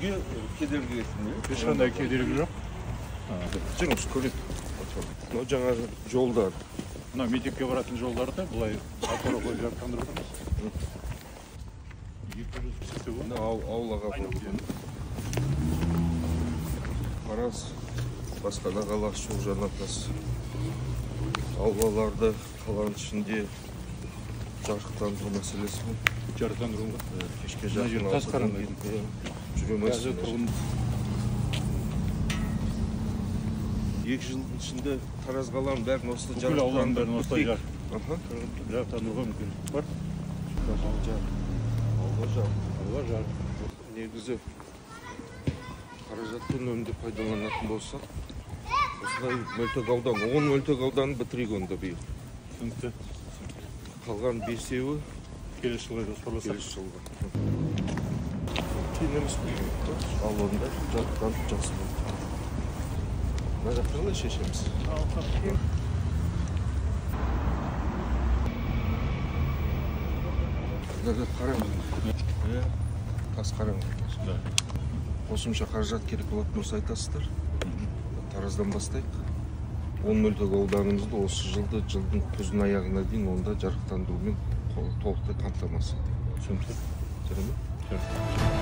Үйге кедергі келтірмейді. Ешқандай кедергі жоқ. Жүріңіз, көрейік. Мынау жаңағы жолдар. Мына мектепке баратын жолдарды былай опора қойып жарықтандырып отырмыз. 200 мына аулаға Тараз, басқа да қала жоқ Жанатас. Аулаларды қаланың ішінде жарықтандыру мәселесі ғой. Жарықтандыру. Кешке жақын тас қараңғы. Жүре алмайсың. 2 жылдың ішінде Тараз қаланың бәрін осылай Бүкіл ауланың бәрін осылай жарықтандыруға мүмкіндік бар. Аула жарық. Аула жарық. Негізі қаражатты үнемді пайдаланатын болсақ, осылай мөлтек аудан, 10 мөлтек ауданын бітірейік онда биыл. Түсінікті. Қалған 5-еуі келесі жылға жоспарласақ. Келесі жылға. Қиын емес қой. Ауланың бәрі жарықтанып жақсы болды. Мына жақта қалай шешеміз? Мына қараңғы. Тас қараңғы. Қосымша қаражат керек болатын болса айтасыздар. Тараздан бастайық. 10 мөлтек ауданымызды осы жылды жылдың күздің аяғына дейін онда жарықтандырумен толықтай қамтамасыз етейік. Түсінікті. Жарай ма? Жарай.